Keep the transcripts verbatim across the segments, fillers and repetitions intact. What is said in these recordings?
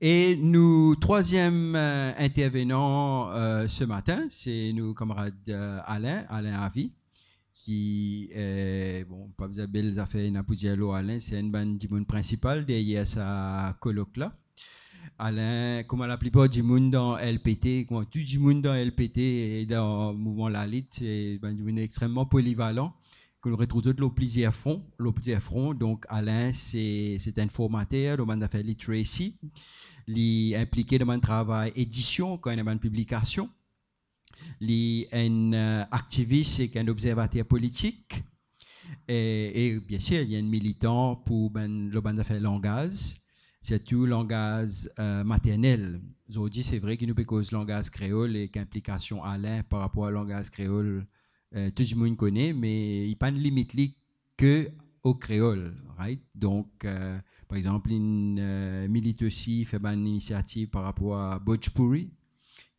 E nou trwaziem, eh, intervenan, eh, se matin, se nou kamarad, eh, Alain, Alain Avi, ki, eh, bon, pa bizin bel zafer ena pou dir lor Alain, se enn bann dimoun prinsipal deryer sa kolok la. Alain, kouma laplipar dimoun dan L P T, kouma tou dimoun dan L P T e dan mouvman lalit, se bann dimoun extrememan polivalan, ki nou retrouv zot lor plizier fron, lor plizier fron. Donk, Alain, se, se enn formater dan bann zafer literacy. Li inplike dan bann travay edision, kan ena bann piblikasion. Li enn, eh, aktivis ek enn obzervater politik. E, e biensir, li enn militan pou bann, lor bann zafer langaz, sirtou langaz, eh, maternel. Zordi, se vre ki nou pe koz langaz kreol ek inplikasion Alain par rapor a langaz kreol, eh, tou dimoun kone, me li pa'nn limit li ke o kreol, right? Donk, eh, par exanp, li, eh, milit osi, fer bann inisiativ par rapor a Bhojpuri,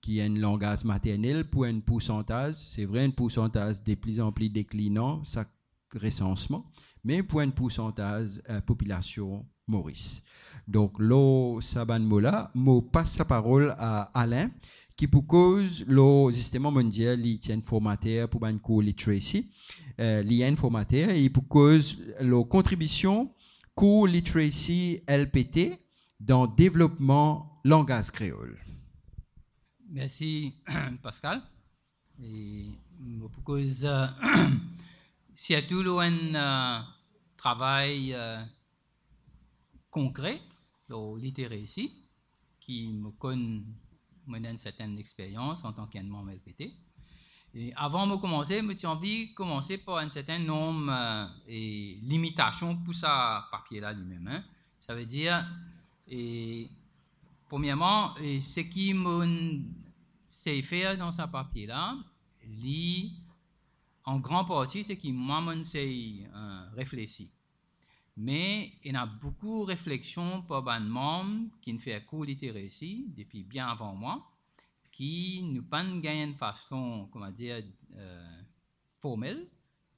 ki enn langaz maternel pou enn poursantaz, se vre, enn poursantaz de pli an pli deklinan sak resansman, me pou enn poursantaz, eh, popilasion Moris. Donk, lor sa bann mo la, mo pas laparol a Alain, ki pou koz lor, zisteman, mo'nn dir li ti enn formater pou bann kour literacy. Eh, li enn formater, e li pou koz lor kontribision kour literacy L P T dan devlopman langaz kreol. Mersi, Pascal. E mo pou koz, eh, sirtou lor enn, eh, travay, eh, konkre, lor literacy, ki mo konn, mo ena enn sertenn experyans antan ki enn manm L P T. E avan mo koumanse, mo ti anvi koumanse par enn sertenn nonb, eh, e limitasion pou sa papie la limem, hein. Savedir, e, premierman, e, seki mo'nn sey fer dan sa papie la, li, an gran parti, seki mwa mo'nn sey, eh, reflesi. Me ena boukou refleksion par bann manm ki'nn fer kour literacy depi bien avan mwa, ki nou pa'nn gagn enn fason, kouma dir, eh, formel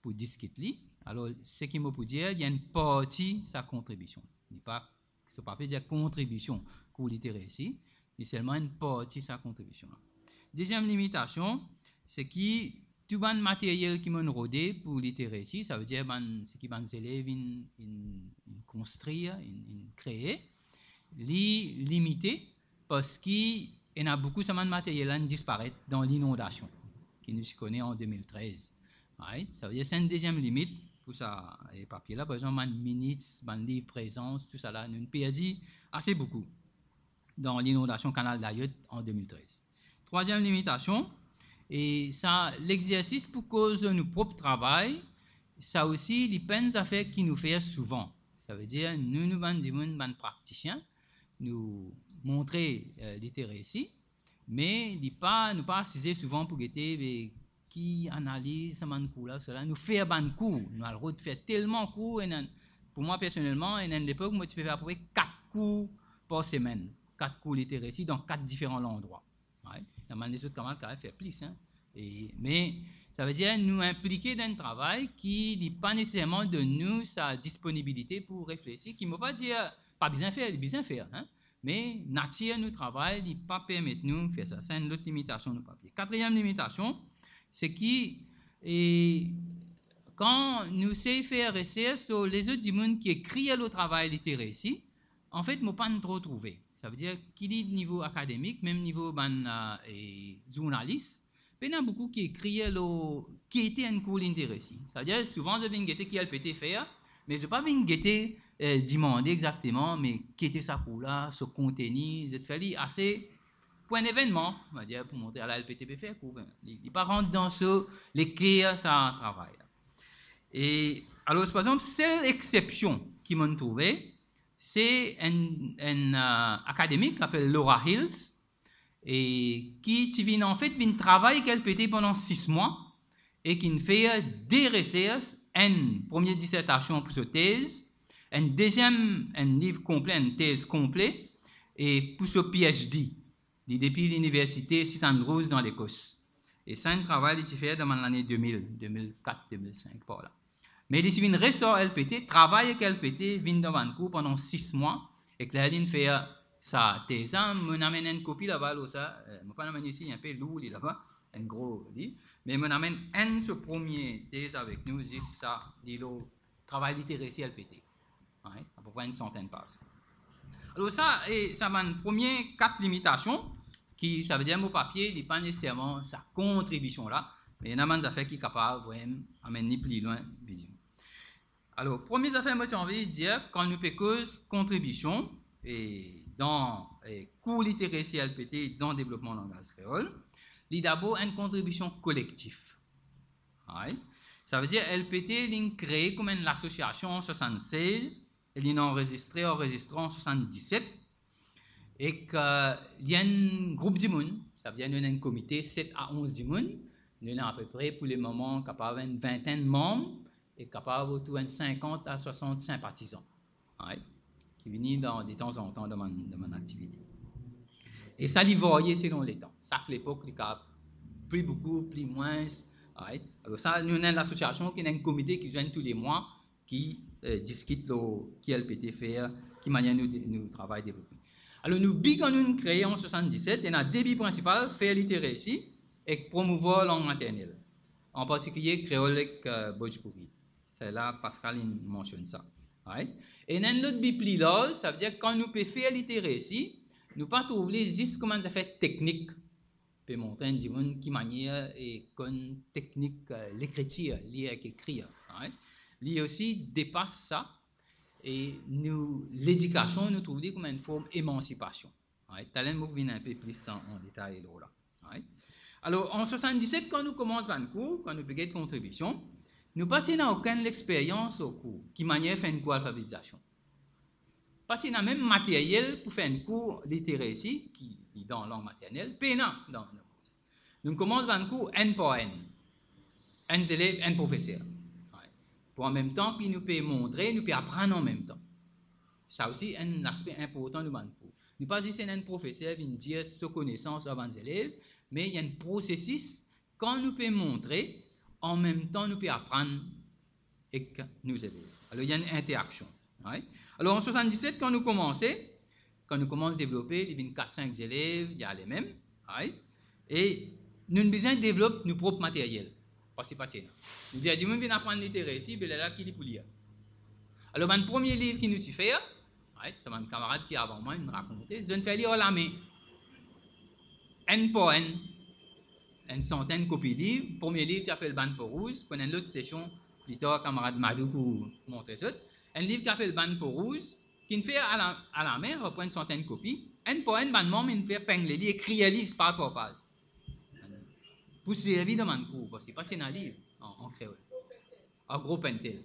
pou diskit li. Alor, seki mo pou dir, li enn parti sa kontribision. Li pa, sa pa pe dir kontribision kour literacy, li selman enn parti sa kontribision la. Deziem limitasion, seki tou bann materyel ki mo'nn rode pou literacy, savedir bann, seki bann zelev inn, inn, inn konstrir, inn, inn kree, li limite, parski ena boukou sa bann materyel la inn disparet dan linondasion, ki nou ti kone an de mil trez. Right? Savedir, se enn deziem limit pou sa, e, papie la. Par exanp, bann minutes, bann liv prezans, tousala, nou'nn perdi ase boukou dan linondasion Kanal Dayot an de mil trez. Trwaziem limitasion, e sa, lexersis pou koz nou prop travay, sa osi, li pa enn zafer ki nou fer souvan. Savedir, nou, nou bann dimoun, bann praktisien, nou montre, eh, literacy, me li pa, nou pa asize souvan pou gete, be, ki analiz sa bann kour la, sela. Nou fer bann kour, nou al rod fer telman kour, ena, pou mwa personelman, ena enn lepok, mo ti pe fer apepre kat kour par semenn, kat kour literacy dan kat diferan landrwa. Right? Ena bann lezot kamarad kapav fer plis, hein. E, me, savedir, nou inplike dan enn travay ki li pa neseserman donn nou sa disponibilite pou reflesi, ki mo pa dir pa bizin fer, li bizin fer, hein. Me natir nou travay, li pa permet nou fer sa. Sa enn lot limitasion nou papie. Katriem limitasion, seki, e, kan nou sey fer resers lor lezot dimoun ki ekrir lor travay literacy, anfet, mo pa'nn tro trouve. Savedir, ki li nivo akademik, mem nivo bann, eh, e, zournalis, pena boukou ki ekrir lor ki ete enn kour literacy. Savedir, souvan, zot vinn gete ki L P T fer, me zot pa vinn gete, eh, dimande exakteman, me ki ete sa kour la, so konteni, zot fer li ase pou enn evennman, on va dire, pou montre, ala L P T pe fer kour, ben, li, li pa rant dan so leker sa travay la. E, alor, par exanp, sel exsepsion ki mo'nn trouve, se enn, enn, eh, akademik ki apel Laura Hills, e ki ti vinn, anfet, vinn travay ek L P T pandan sis mwa, e ki'nn fer de resers, enn premie disertasion pou so tez, enn deziem, enn liv konple, enn tez konple, e pou so P H D. Li depi Liniversite St Andrews dan Lekos. E sa enn travay li ti fer dan bann lane de mil, de mil kat, de mil sink, par la. Me li ti vinn resor L P T, travay ek L P T, vinn dan bann kour pandan sis mwa, ek ler li'nn fer sa tez la, mo amenn enn kopi laba lor sa, eh, mo pa amenn isi, li enpe lour li laba, enn gro li, me mo amenn enn so premie tez avek nou, zis sa, li lor travay literesi L P T. Right? Apepre enn santenn paz. Alor sa, e, sa bann premie kat limitasion, ki, savedir mo papie, li pa neseserman sa kontribision la, me ena bann zafer ki kapav vremem amenn li pli lwin, bizin. Alor, premie zafer mo ti anvi dir, kan nou pe koz kontribision, e, dan, e, kour literesi L P T, dan devlopman langaz kreol, li dabor enn kontribision kolektif. Right? Savedir L P T, li kree kouma enn lasosiasion an swasann-sez, e li anrezistre, anrezistre an swasann-diset, ek, eh, li enn group dimoun, savedir nou ena enn komite set a onz dimoun, nou ena apepre pou lemoman kapav enn vintenn manm, e kapav otour enn sinkant a swasant sinpatizan. Right? Ki vini dan, detanzantan dan bann, dan bann aktivite. E sa, li varye selon letan. Sak lepok, li kapav pli boukou, pli mwins. Right? Alor sa, nou ena enn lasosiasion ki ena enn komite ki zwenn toulemwa, ki, eh, diskit lor ki L P T fer, ki manier nou de-, nou travay devlope. Alor, nou bi kan nou kree an swasann-diset, ena de bi prinsipal, fer literesi ek promouvwar lang maternel, an partikilie kreol ek, eh, Bhojpuri. Eh, la, Pascal, li mansionn sa. Right? E ena enn lot bi pli larz, savedir kan nou pe fer literesi, nou pa trouv li zis kouma enn zafer teknik, pe montre enn dimoun ki manier e konn teknik, eh, lekritir, lir ek ekrir. Right? Li osi depas sa, e nou, ledikasion, nou trouv li kouma enn form emansipasion. Right? Taler mo pou vinn enpe plis an, an detay lor la. Right? Alor, an swasann-diset, kan nou koumans bann kour, kan nou pe get kontribision, nou pa ti ena okenn lexperyans lor kour, ki manier fer enn kour alfabetizasion. Pa ti ena mem materyel pou fer enn kour literesi, ki, ki dan lang maternel, pena dan, dan Moris. Nou koumans bann kour enn par enn. Enn zelev, enn profeser. Right? Pou an mem tan ki nou pe montre, nou pe aprann an mem tan. Sa osi enn laspe inportan dan bann kour. Nou pa zis ena enn profeser vinn dir so konesans ar bann zelev, me ena enn prosesis, kan nou pe montre, an mem tan nou pe aprann ek nou zelev. Alor, ena enn interaksion. Right? Alor, an swasann-diset, kan nou koumanse, kan nou koumans devlope, li vinn kat, sink zelev, li ale mem. Right? E nou bizin devlop nou prop materyel. Parski pa ti ena. Nou dir dimoun vinn aprann literesi, be lerla ki li pou lir? Alor, bann premie liv ki nou ti fer, right, sa bann kamarad ki avan mwa inn rakonte, zot inn fer li ar lame. Enn par enn, enn santenn kopi liv. Premie liv ti apel Bann Po Rouz, pou enn lot sesion, pli tar, kamarad Madou pou montre zot. Enn liv ki apel Bann Po Rouz, ki'nn fer ala-, alame, apepre enn santenn kopi. Enn par enn, bann manm inn fer pengle li, ekrir li paz par paz. Pou servi dan bann kour, parski pa ti ena liv an, an kreol. Ar gro pentel.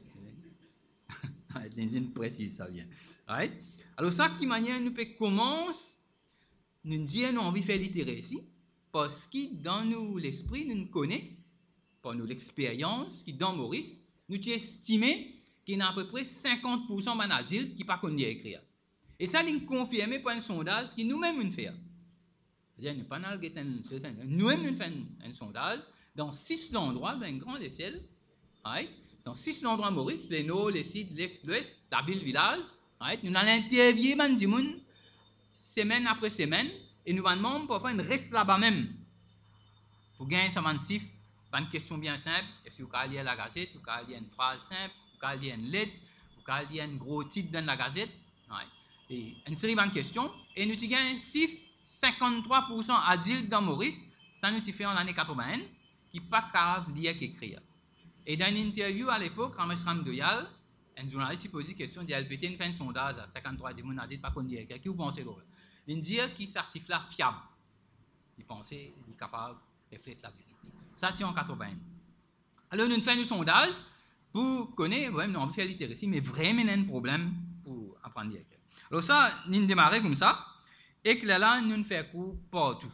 Right, nou inn presiz sa bien. Right? Alor, sa ki manier nou pe koumans, nou dir nou anvi fer literesi, parski dan nou lespri, nou kone, par nou lexperyans, ki dan Moris, nou ti estime ki ena apepre sinkant poursan bann adilt ki pa konn lir ekrir. E sa, li konfirme par enn sondaz ki noumem nou'nn fer. Savedir, nou pa'nn al get enn, nou mem nou fer enn, enn sondaz dan sis landrwa, dan enn gran lesel, right? Dan sis landrwa Moris, Lenor, Lesid, Les, Lwes, labil, vilaz, right? Nou'nn al interviewe bann dimoun, semenn apre semenn, e nou bann manm parfwa inn res laba mem pou gagn sa bann sif, bann kestion bien sinp, eski ou kapav lir lagazet, ou kapav lir enn fraz sinp, ou kapav lir enn let, ou kapav lir enn gro tit dan lagazet, right? E enn seri bann kestion, e nou ti gagn sif sinkant-trwa poursan adilt dan Moris, sa nou ti fer an lane katrovin-enn, ki pa kapav lir ek ekrir. E dan enn interview alepok, Ramesh Ramdoyal, enn zournalis ti poz li kestion, dir, "L P T inn fer enn sondaz, sinkant-trwa dimoun adilt pa konn lir ekrir, ki ou panse lor la?" Li'nn dir ki sa sif la fiab. Li panse li kapav reflet laverite. Sa ti an katrovin-enn. Alor, nou'nn fer nou sondaz pou kone, wi, nou anvi fer literesi, me vremem ena enn problem pou aprann lir ekrir. Alor sa, nou'nn demare koumsa, ek lerla, nou'nn fer kour partou.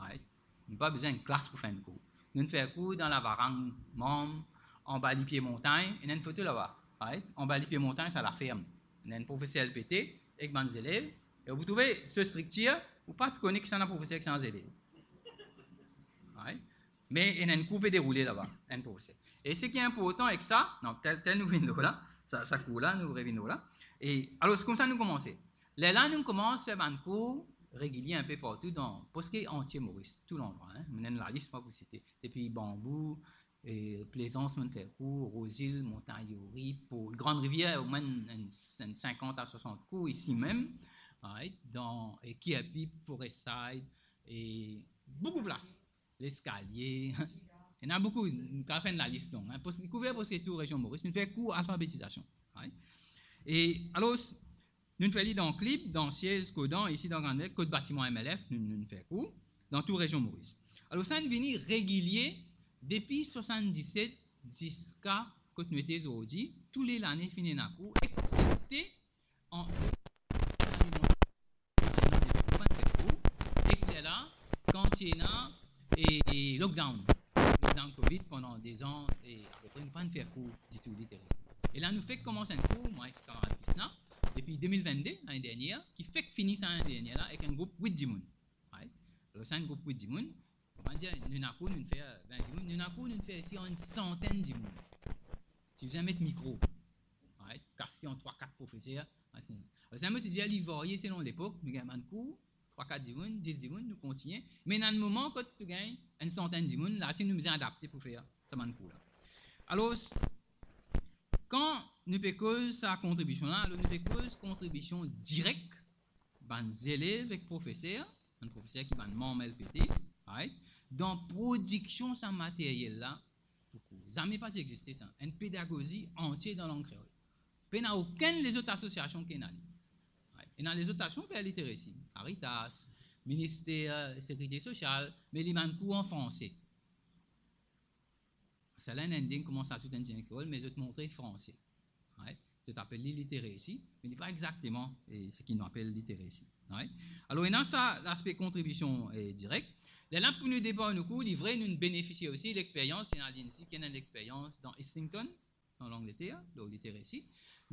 Right? Nou pa bizin enn klas pou fer enn kour. Nou'nn fer kour dan lavarang manm, anba lipie montagn, ena enn foto laba. Right? Anba lipie montagn, sa laferm. Ena enn profeser L P T ek bann zelev, e ou pou trouve so striktir, ou pa kone kisannla profeser, kisannla zelev. Right? Me ena enn kour pe deroule laba, enn profeser. E seki inportan ek sa, non, tel, tel nou vinn lor la, sa, sa kour la, nou revinn lor la. E alor, koumsa nou koumanse. Lerla nou koumans fer bann kour regilie inpe partou dan preske antie Moris, tou landrwa, hein. Mo ena enn lalis mwa pou site, depi Banbou, e Plezans mo'nn fer kour, Rozil, Montagn Ori, Port, Grande Rivière, omwin enn, enn sinkant a swasant kour isi mem, right, dan, e Kirpip, Forest Side, e boukou plas, Leskalie. Ena boukou, nou kapav fer enn lalis long, hein, preske, kouver preske tou rezion Moris, nou fer kour alfabetizasion, right? E alor, nou fer li dan Klib, dan Siez, Kodan, isi dan Grande Rivière, kot batiman M L F, nou, nou fer kour, dan tou rezion Moris. Alor, sa inn vini regilie depi swasann-diset ziska kot nou ete zordi, tou le lane finn ena kour, exepte an, ek lerla, kan ti ena, e, e lockdown, lockdown Covid pandan de zan, e apepre nou pa'nn fer kour ditou literesi. E la nou fek koumans enn kour, mwa ek kamarad Krishna, depi de mil vennde, lane dernie, ki fek fini sa lane dernie la, ek enn group wit dimoun. Right? Alor sa enn group wit dimoun, mo pa dir nou ena kour nou'nn fer vin dimoun, nou ena kour nou'nn fer isi ar enn santenn dimoun. Ti bizin met mikro. Right? Kase an trwa, kat profeser. Alor sa mo ti dir li varye selon lepok, nou gagn bann kour, trwa, kat dimoun, dis dimoun, nou kontigne. Me ena enn moman kot to gagn enn santenn dimoun, la si nou bizin adapte pou fer sa bann kour la. Alor, kan nou pe koz sa kontribision la, alor nou pe koz kontribision direk bann zelev ek profeser, bann profeser ki bann manm L P T, right, dan prodiksion sa materyel la pou kour. Zame pa ti existe sa. Enn pedagozi antie dan lang kreol. Pena okenn lezot asosiasion ki ena li. Right? Ena lezot asosiasion fer literesi, Caritas, Minister Sekirite Sosial, me li bann kour an franse. Sa la, ena enn de koumans azout enn ti kreol, me zot montre franse. Right? Zot apel li literesi, me li pa exakteman, e, seki nou apel literesi. Right? Alor, ena sa laspe kontribision, e, direk. Lerla pou nou depar nou kour, li vre, nou benefisie osi lexperyans, ena Lindsay ki ena lexperyans dan Islington, an Langleter, lor literesi.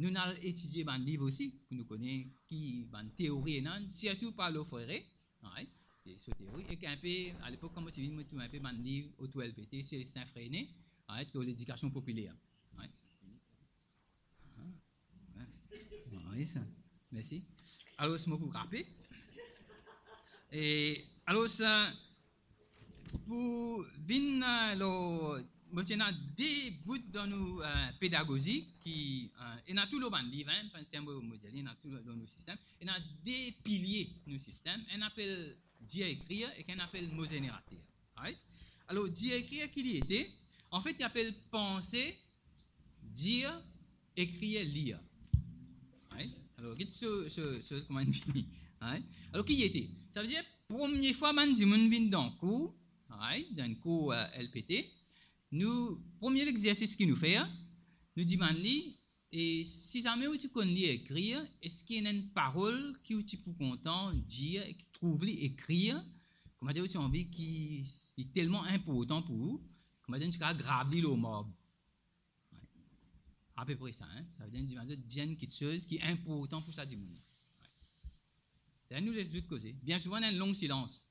Nou'nn al etidie bann liv osi, pou nou kone ki bann teori ena, sirtou Paulo Freire, right, e so teori, ek inpe, a lepok, kan mo ti vinn, mo trouv inpe bann liv otour L P T, Célestin Freinet, right, lor ledikasion popiler. Right. Ah, wi, sa. Mersi. Alor, mo pou rape. E, alor, sa, pou vinn, e, lor, mo ti ena de bout dan nou, e, pedagozi ki, e, ena tou lor bann liv, hein, pa sel mo, mo dir li, ena tou lor, lor nou sistem. Ena de pilie nou sistem, enn apel dir ekrir ek enn apel mo zenerater. Right? Alor, dir ekrir ki li ete, anfet, li apel panse, dir, ekrir, lir. Right? Alor, get so, so, so, kouma li vini. Right? Alor, ki li ete? Savedir, premie fwa bann dimoun vinn dan kour, right, dan kour, e, L P T, nou, premie lexersis ki nou fer, nou dimann li, e si zame ou ti konn lir ekrir, eski ena enn parol ki ou ti pou kontan dir, e ki trouv li ekrir, koumadir ou ti anvi ki li telman inportan pou ou, koumadir ou ti kapav grav li lor marb? Right. Apepre sa, hein? Savedir, nou dimann zot dir enn kiksoz ki inportan pou sa dimoun. Right. Lerla nou les zot koze. Bien souvan, ena enn long silans.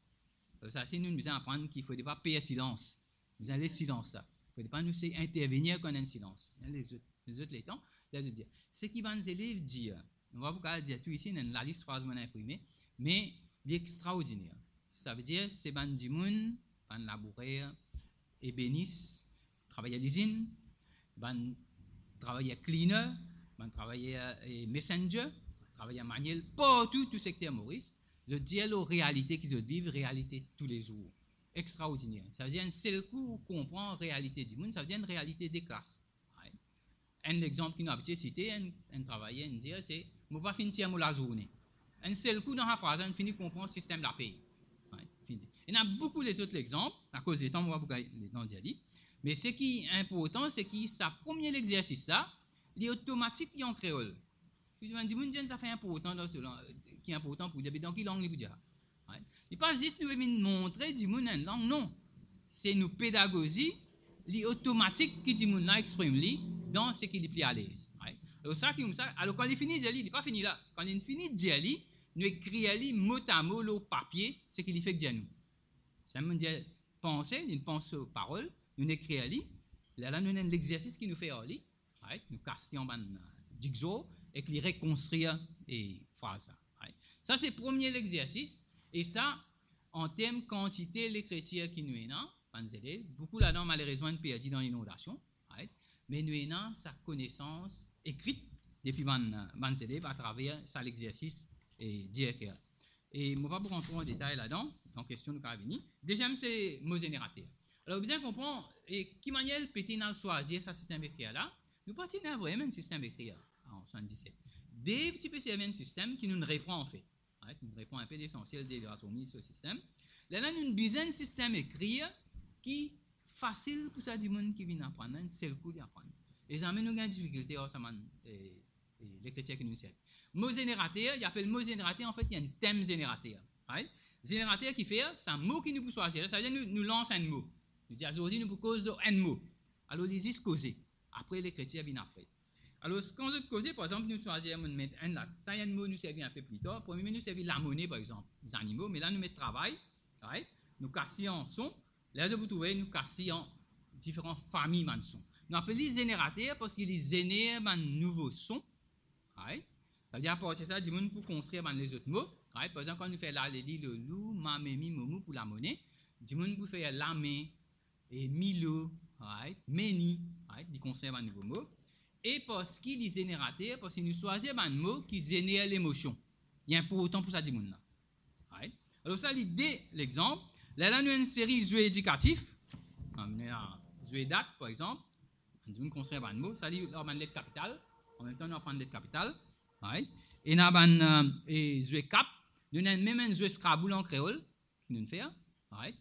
Sa, si nou bizin aprann ki fode pa per silans. Bizin les silans la. Fode pa nou sey intervenir kan ena enn silans. Bizin les zot, les zot letan, les zot dir. Seki bann zelev dir, mo pa pou kapav dir tou isi, ena enn lalis fraz mo'nn inprime, me li extraordiner. Savedir, se bann dimoun, bann labourer, ebenis, travayer lizinn, bann travayer cleaner, bann travayer, e, messenger, travayer manuel, partou, tou sekter Moris, zot dir lor realite ki zot viv, realite toulezour. Extraordiner. Savedir, enn sel kou ou konpran realite dimoun, savedir enn realite de klas. Right? Enn lexanp ki nou abitie site, enn, enn travayer, inn dir, se, "Mo pa finn tir mo lazourne." Enn sel kou dan sa fraz la, inn fini konpran sistem lapey. Right? Fini. Ena boukou lezot lexanp, akoz letan, mo pa pou gagn letan dir li. Me seki inportan, seki sa premie lexersis la, li otomatik, li an kreol. Ki bann dimoun dir enn zafer inportan dan so lang, ki inportan pou li, be dan ki lang li pou dir la? Right? Li pa zis nou pe vinn montre dimoun enn lang, non. Se nou pedagozi, li otomatik ki dimoun la exprim li dan seki li pli alez. Right? Alor sa ki koumsa, alor kan li fini dir li, li pa fini la. Kan li fini dir li, nou ekrir li motamo lor papie, seki li fek dir nou. Samem dir panse, li pans so parol, nou ekrir li, lerla nou ena enn lexersis ki nou fer ar li, right? Nou kas li an bann, e, zigzo, ek li rekonstrir, e, fraz la, right? Sa se premie lexersis, e sa, an term kantite lekritir ki nou ena, bann zelev, boukou ladan malerezman inn perdi dan linondasion, right? Me nou ena sa konesans ekrit depi bann, bann zelev atraver sa lexersis, e, D R K. E mo pa pou rant tro an detay ladan, dan kestion nou kapav vini. Deziem se mo zenerater. Alor, bizin konpran, e, ki manier L P T inn al swazir sa sistem ekrir la. Nou pa ti ena vremem enn sistem ekrir an swasann-diset. Dave ti pe servi enn sistem ki nou repran, anfet. Right? Nou repran inpe lesansiel Dave Razumi so sistem. Lerla nou bizin enn sistem ekrir ki fasil pou sa dimoun ki vinn aprann la, enn sel kou li aprann. E zame nou gagn difikilte ar sa bann, e, e, lekritir ki nou servi. Mo zenerater, li apel mo zenerater, anfet, li enn term zenerater. Right? Zenerater ki fer, sa mo ki nou pou swazir la, savedir nou, nou lans enn mo. Nou dir, azordi, nou pou koz lor enn mo. Alor, li zis koze. Apre, lekritir vinn apre. Alor, kan zot koze, par exanp, nou swazir, mo met enn la. Sa enn mo nou servi inpe pli tar. Premie mo nou servi lamone, par exanp, zanimo. Me la, nou met travay, right? Nou kas li an son. Ler zot pou trouve, nou kas li an diferan fami bann son. Nou apel li zenerater parski li zener bann nouvo son, right? Savedir, apartir sa, dimoun pou konstrir bann lezot mo, right? Par exanp, kan nou fer la, le, li, lo, lou, ma, me, mi, mo, mou pou lamone, dimoun pou fer lame, e, milo, right? Meni, right? Li konstrir bann nouvo mo. E parski li zenerater, parski nou swazir bann mo ki zener lemosion. Li inportan pou sa dimoun la. Right? Alor sa, li de lexanp. Lerla nou ena enn seri zwe edikatif. Ena zwe dat, par exanp. Enn dimoun konstrir bann mo. Sa li, ar bann let kapital. Anmemtan, nou aprann let kapital. Right? Ena bann, e, zwe kap. Nou ena mem enn zwe Scrabble an kreol, ki nou fer. Right?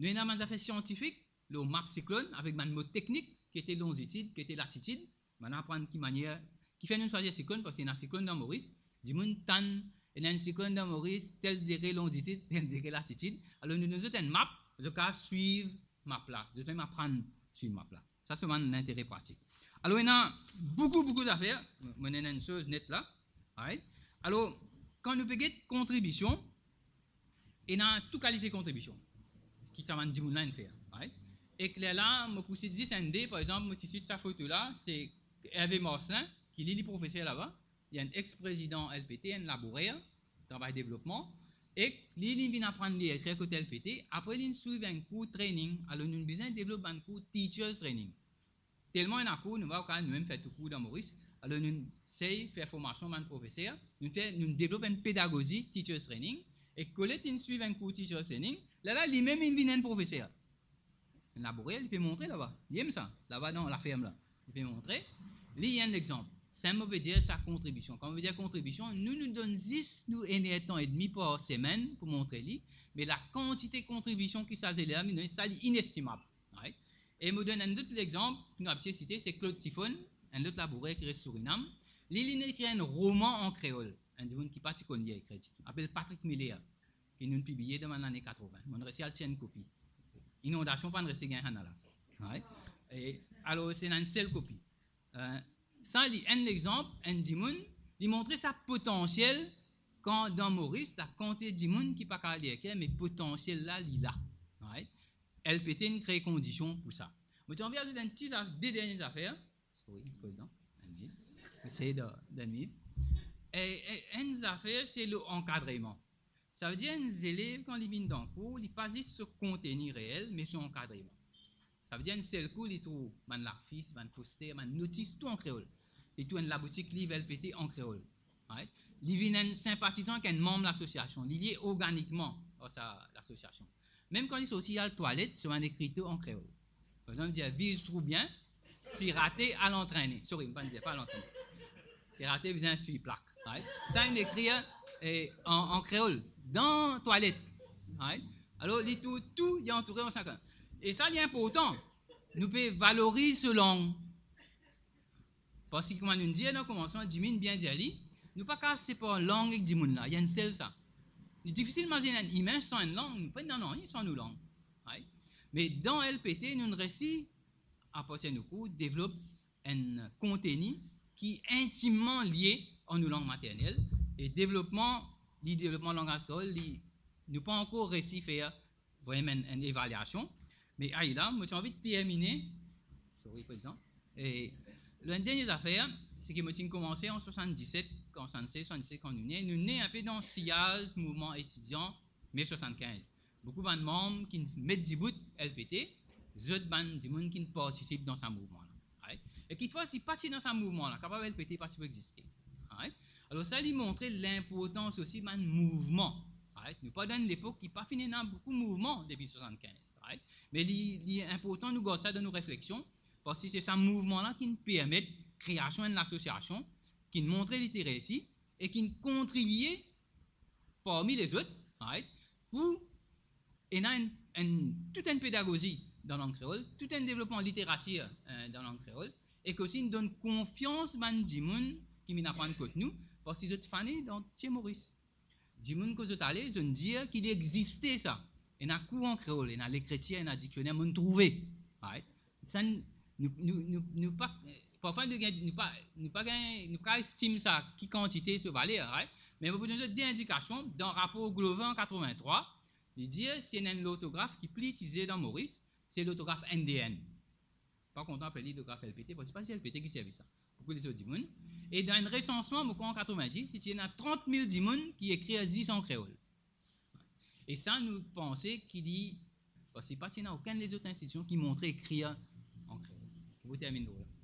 Nou ena bann zafer siantifik, lor map siklonn, avek bann mo teknik, ki ete lonzitid, ki ete latitid. Bann aprann ki manier, kifer nou swazir siklonn, parski ena siklonn dan Moris, dimoun tann, ena enn siklonn dan Moris, tel degre lonzitid, tel degre latitid. Alor, nou donn zot enn map, zot kapav swiv map la, zot mem aprann swiv map la. Sa, se bann lintere pratik. Alor, ena boukou, boukou zafer, mo ena enn soz net la, right? Alor, kan nou pe get kontribision, ena tou kalite kontribision ki sa bann dimoun la inn fer, right? Ek lerla, mo pou sit zis enn de, par exanp, mo ti sit sa foto la, se Hervé Marcelin, ki li, li profeser laba, li enn ex-prezidan L P T, enn laborer, travay devlopman, ek li, li vinn aprann lir ekrir kot L P T, apre li swiv enn kour training, alor nou bizin devlop bann kour teachers training. Telman ena kour, nou pa kapav noumem fer tou kour dan Moris. Alor, nou sey fer formasion bann profeser. Nou fer, nou devlop enn pedagozi, teachers training. E Colette inn swiv enn kour teachers training. Lerla, limem inn vinn enn profeser. Enn laborer, li pe montre laba. Li enn sa, laba dan laferm la. Li pe montre. Li enn lexanp. Sa mo pe dir, sa kontribision. Kan mo pe dir kontribision, nou, nou donn zis nou enn er tan edmi par semenn pou montre li. Me lakantite kontribision ki sa zelev la, me sa li inestimab. Right? E mo donn enn lot lexanp ki nou abitie site, se Claude Sifon, enn lot laborer ki res Sourinam. Li, li inn ekrir enn roman an kreol, enn dimoun ki pa ti konn lir ekrir ditou, apel Patrick Miller, ki nou'nn pibliye dan bann lane katreven. Mo'nn resi al tir enn kopi. Inondasion pa'nn resi gagn sa la. Right? E alor, se ena enn sel kopi. Eh, sa li enn lexanp, enn dimoun, li montre sa potansiel kan dan Moris, lakantite dimoun ki pa kapav lir ekrir, me potansiel la, li la. Right? L P T inn kree kondision pou sa. Mo ti anvi azout enn ti zaf-, de dernie zafer. Sorry, prezidan. Enn minit. Esey de, de minit. E, e, enn zafer, se lor ankadreman. Savedir enn zelev, kan li vinn dan kour, li pa zis so konteni reel, me so ankadreman. Savedir enn sel kou, li trouv bann lafis, bann poster, bann notis, tou an kreol. Li trouv enn laboutik liv L P T an kreol. Right? Li vinn enn sinpatizan ek enn manm lasosiasion. Li lie organikman ar sa lasosiasion. Mem kan li sorti, li al twalet, so bann ekri tou an kreol. Par exanp, dir, viz trou bien, si rate, al antrene. Sorry, mo pa'nn dir, pa al antrene. Si rate, bizin swiy plak. Right? Sa inn ekrir, eh, an, an kreol, dan twalet. Right? Alor, li tou, tou, li antoure an sakenn. E sa, li inportan. Nou pe valoriz so lang. Parski, kouma nou dir dan komansman, Jimmy bien dir li, nou pa kapav separ lang ek dimoun la, li enn sel sa. Li difisil mazinn enn imin san enn lang, nou pa ena nanye san nou lang. Right? Me dan L P T, nou resi, apartir nou kour, devlop enn konteni ki intimman lie ar nou lang maternel, e devlopman, li devlopman langaz kreol, li, nou pa ankor resi fer vremem enn, enn evaliasion. Me ayo la, mo ti anvi termine, sorry, prezidan, e lor enn dernie zafer, se ki mo ti komanse an swasann-diset, kan swasannset, swasannset, kan nou ne, nou ne inpe dan siyaz mouvman etidian me swasannkinz. Boukou bann manm ki met dibout L P T, zot bann dimoun ki partisip dan sa mouvman la. Right? E kitfwa, si pa ti dan sa mouvman la, kapav L P T pa ti pou existe. Right? Alor sa, li montre linportans osi bann mouvman. Right? Nou pa dan enn lepok ki pa finn ena boukou mouvman depi swasannkinz. Right? Me li, li inportan nou gard sa dan nou refleksion, parski se sa mouvman la ki'nn permet kreasion enn lasosiasion, ki'nn montre li ti reysi e ki'nn kontribie parmi lezot, right, pou ena enn, enn, tou enn pedagozi dan lang kreol, tou enn devlopman literatir, eh, dan lang kreol, e ki osi donn konfians bann dimoun ki vinn aprann kot nou, parski zot fane dan Tie Moris. Dimoun kot zot ale, zot dir ki li existe sa. Ena kour an kreol, ena lekritir, ena diksioner, mo'nn trouve. Right? Sa, nou, nou, nou, nou pa, parfwa nou gagn, nou pa, nou pa gagn, nou pa estim sa, ki kantite, so valer, right? Me mo pou donn zot de indikasion. Dan rapor Glover an katrevintrwa, li dir si ena enn lortograf ki pli itilize dan Moris, se lortograf N D N. Pa kontan apel li lortograf L P T, parski se pa zis L P T ki servi sa. Boukou lezot dimoun. E dan enn resansman, mo krwar an katrevinndis, ti ena trant mil dimoun ki ekrir zis an kreol. E sa, nou panse ki li, parski pa ti ena okenn lezot institision ki montre ekrir an kreol. Mo pou terminn par la.